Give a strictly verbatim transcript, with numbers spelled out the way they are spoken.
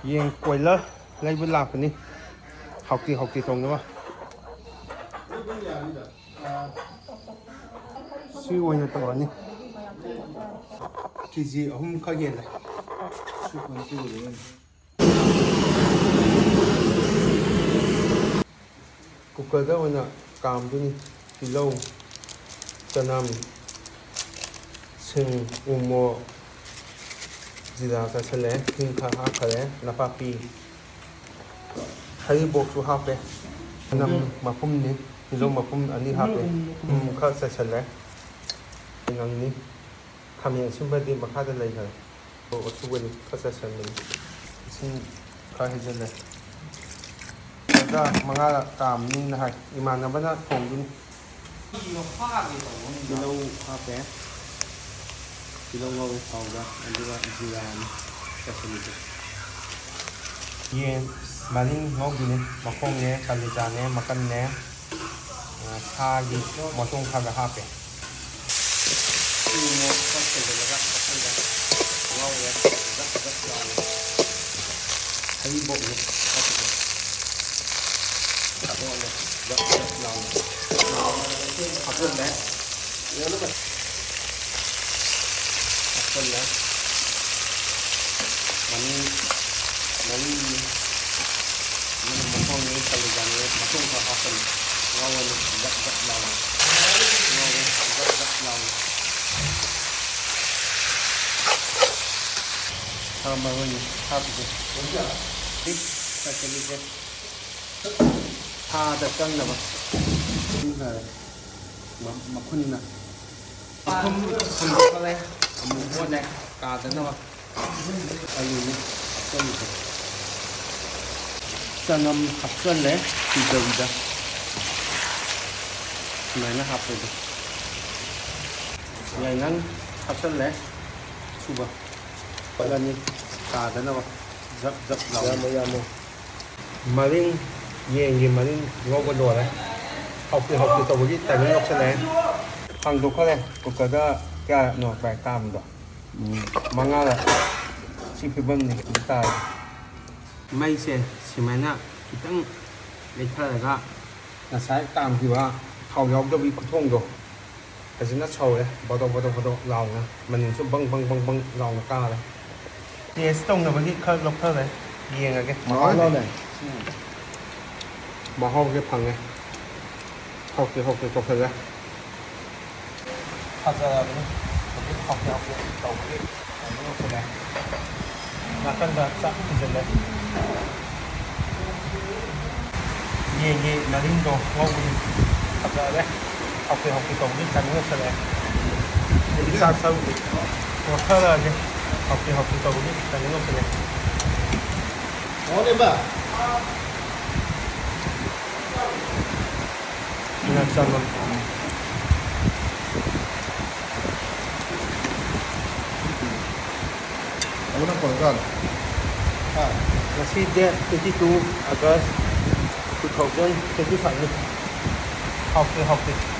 ꯌꯦꯟ ꯀꯣꯏꯂꯔ ꯂꯩꯕ ꯂꯥꯛꯄꯅꯤ꯫ ꯍꯥꯎꯇꯤ ꯍꯥꯎꯇꯤ ꯊꯣꯡꯅꯕ꯫ ꯁꯤ ꯑꯣꯏꯅ ꯇꯧꯔꯅꯤ꯫ ꯀꯦ ꯖꯤ ꯑꯍꯨꯝ ꯈꯔ ꯍꯦꯜꯂꯦ꯫ ꯀꯨꯀꯔꯗ ꯑꯣꯏꯅ ꯀꯥꯝꯗꯣꯏꯅꯤ꯫ ꯇꯤꯜꯍꯧ, ꯆꯅꯝ, ꯁꯤꯡ, ꯎꯃꯣꯔꯣꯛ, ꯖꯤꯔꯥ ꯆꯥꯏꯁꯜꯂꯦ, ꯍꯤꯡ ꯈꯔ ꯍꯥꯞꯈꯔꯦ, ꯅꯄꯥꯛꯄꯤ, ꯍꯔꯤꯕꯣꯞꯁꯨ ꯍꯥꯞꯄꯦ꯫ ꯆꯅꯝ ꯃꯄꯨꯝꯅꯤ, ꯇꯤꯜꯍꯧ ꯃꯄꯨꯝ ꯑꯅꯤ ꯍꯥꯞꯄꯦ꯫ ꯊꯨꯝ ꯈꯔ ꯆꯥꯏꯁꯜꯂꯦ꯫ ꯉꯥꯡꯅꯤ꯫ ꯈꯥꯃꯦꯟ ꯑꯁꯤꯟꯕꯗꯤ ꯃꯈꯥꯗ ꯂꯩꯈꯔꯦ꯫ ꯃꯣꯔꯣꯛ ꯑꯁꯨꯕꯅꯤ ꯈꯔ ꯆꯥꯏꯁꯟꯕꯅꯤ꯫ ꯏꯁꯤꯡ ꯈꯔ ꯍꯩꯖꯤꯜꯂꯦ꯫ ꯃꯉꯥ ꯃꯉꯥ ꯀꯥꯝꯅꯤꯅ ꯍꯥꯏ꯫ ꯏꯃꯥꯟꯅꯕꯅ ꯊꯣꯡꯗꯣꯏꯅꯤ꯫ ꯇꯤꯜꯍꯧ ꯍꯥꯞꯄꯦ꯫ ꯇꯤꯜꯍꯧ ꯉꯧꯔꯦ ꯊꯥꯎꯗ꯫ ꯑꯗꯨꯒ ꯖꯤꯔꯥꯅꯤ ꯆꯥꯏꯁꯜꯂꯤꯁꯦ꯫ ꯌꯦꯟ ꯃꯔꯤꯟ ꯉꯧꯗꯣꯏꯅꯦ꯫ ꯃꯈꯣꯡꯅꯦ, ꯀꯥꯂꯤꯖꯥꯅꯦ, ꯃꯀꯟꯅꯦ, ꯑ, ꯁꯥꯒꯤ ꯃꯇꯣꯡ ꯈꯔꯒ ꯍꯥꯞꯄꯦ꯫ ꯎ ꯃꯣꯔꯣꯛ ꯈꯔ ꯁꯣꯏꯖꯜꯂꯒ ꯃꯊꯪꯗ ꯉꯧꯔꯦ꯫ ꯖꯛ ꯖꯛ ꯂꯥꯎꯔꯦ꯫ ꯍꯔꯤꯕꯣꯞꯅꯦ ꯍꯥꯞꯄꯤꯁꯦ꯫ ꯍꯥꯞꯄꯣꯛꯑꯅꯤ꯫ ꯖꯛ ꯖꯛ ꯂꯥꯎꯔꯦ꯫ ꯍꯥꯞꯆꯜꯂꯦ꯫ ꯍꯥꯞꯆꯜꯂꯦ꯫ ꯃꯅꯤꯡ, ꯃꯅꯤꯡꯒꯤ ꯃꯈꯣꯡꯅꯤ, ꯀꯂꯤꯖꯥꯅꯤ, ꯃꯇꯨꯡ ꯈꯔ ꯍꯥꯞꯆꯜꯂꯦ꯫ ꯉꯧꯔꯅꯤ꯫ ꯖꯛ ꯖꯛ ꯂꯥꯎꯔꯦ꯫ ꯉꯧꯔꯦ꯫ ꯖꯛ ꯖꯛ ꯂꯥꯎꯔꯦ꯫ ꯁꯥ ꯃꯔꯣꯏꯅꯤ ꯍꯥꯞꯄꯤꯁꯦ꯫ ꯆꯥꯏꯁꯤꯜꯂꯤꯁꯦ꯫ ꯁꯥꯗ ꯆꯪꯅꯕ꯫ ꯃ-, ꯃꯈꯨꯟꯅ꯫ ꯃꯈꯨꯝ ꯍꯥꯡꯗꯣꯛꯈ꯭ꯔꯦ꯫ ꯑꯃꯨꯛ ꯑꯣꯠꯂꯦ꯫ ꯀꯥꯗꯅꯕ꯫ ꯑꯂꯨꯅꯤ ꯍꯥꯞꯆꯜꯂꯤꯁꯦ꯫ ꯆꯅꯝ ꯍꯥꯞꯆꯜꯂꯦ꯫ ꯀꯨꯏꯗꯕꯤꯗ꯫ ꯁꯨꯃꯥꯏꯅ ꯍꯥꯞꯄꯁꯦ꯫ ꯌꯥꯏꯉꯪ ꯍꯥꯞꯆꯜꯂꯦ꯫ ꯁꯨꯕ꯫ ꯐꯨꯠꯂꯅꯤ꯫ ꯀꯥꯗꯅꯕ꯫ ꯖꯛ ꯖꯛ ꯂꯥꯎꯅ꯫ ꯌꯥꯝꯃꯣ, ꯌꯥꯝꯃꯣ꯫ ꯃꯔꯤꯟ, ꯌꯦꯟꯒꯤ ꯃꯔꯤꯟ ꯉꯧꯕ ꯂꯣꯏꯔꯦ꯫ ꯍꯥꯎꯇꯦ ꯍꯥꯎꯇꯦ ꯇꯧꯕꯒꯤ timing ꯌꯧꯁꯜꯂꯛꯑꯦ꯫ ꯍꯥꯡꯗꯣꯛꯈ꯭ꯔꯦ꯫ ꯀꯨꯀꯔꯗ ꯀꯌꯥꯅꯣ ꯚꯥꯏ ꯀꯥꯝꯕꯗꯣ? ꯎꯝ꯫ ꯃꯉꯥꯔꯛ꯫ ꯁꯤ ꯐꯤꯕꯝꯅꯤ ꯍꯧꯖꯤꯛ ꯇꯥꯔꯦ꯫ ꯃꯩꯁꯦ ꯁꯨꯃꯥꯏꯅ ꯈꯤꯇꯪ ꯂꯩꯊꯔꯒ ꯉꯁꯥꯏ ꯀꯥꯝꯈꯤꯕ ꯊꯥꯎ ꯌꯥꯎꯗꯕꯤ ꯈꯨꯊꯣꯡꯗꯣ ꯐꯖꯅ ꯁꯧꯔꯦ, ꯕꯗꯣ ꯕꯗꯣ ꯕꯗꯣ ꯂꯥꯎꯅ, ꯃꯅꯤꯟꯁꯨ ꯕꯪ ꯕꯪ ꯕꯪ ꯕꯪ ꯂꯥꯎꯅ ꯀꯥꯔꯦ꯫ ꯇꯦꯁ ꯇꯧꯅꯕꯒꯤ ꯈꯔ ꯂꯧꯊꯔꯦ, ꯌꯦꯡꯉꯒꯦ꯫ ꯃꯍꯥꯎ ꯂꯧꯅꯦ꯫ ꯃꯍꯥꯎꯁꯦ ꯐꯪꯉꯦ꯫ ꯍꯥꯎꯇꯦ ꯍꯥꯎꯇꯦ ꯇꯧꯁꯜꯂꯦ꯫ ꯐꯖꯔꯕꯅꯤ꯫ ꯍꯧꯖꯤꯛ ꯍꯥꯎꯇꯦ ꯍꯥꯎꯇꯦ ꯇꯧꯕꯒꯤ ꯇꯥꯏꯃꯤꯡ ꯌꯧꯁꯜꯂꯦ꯫ ꯅꯥꯀꯟꯗ ꯆꯥꯛ ꯊꯤꯖꯤꯜꯂꯦ꯫ ꯌꯦꯟꯒꯤ ꯃꯔꯤꯟꯗꯣ ꯉꯧꯕꯒꯤ ꯐꯖꯔꯦ꯫ ꯍꯥꯎꯇꯦ ꯍꯥꯎꯇꯦ ꯇꯧꯕꯒꯤ ꯇꯥꯏꯃꯤꯡ ꯌꯧꯁꯜꯂꯦ꯫ ꯑꯗꯒꯤ ꯆꯥꯛ ꯁꯔꯨꯛ ꯀꯣꯠꯊꯔꯛꯑꯒꯦ꯫ ꯍꯥꯎꯇꯦ ꯍꯥꯎꯇꯦ ꯇꯧꯕꯒꯤ ꯇꯥꯏꯃꯤꯡ ꯌꯧꯁꯜꯂꯦ꯫ ꯍꯥꯎꯅꯦꯕ꯫ ꯉꯥ ꯆꯥꯃꯝ꯫ ꯑꯗꯨꯅ ꯀꯣꯟꯅ ꯆꯥꯔꯣ꯫ ꯍꯥ? ꯉꯁꯤ date twenty two August two thousand twenty five ꯅꯤ꯫ ꯍꯥꯎꯇꯦ, ꯍꯥꯎꯇꯦ꯫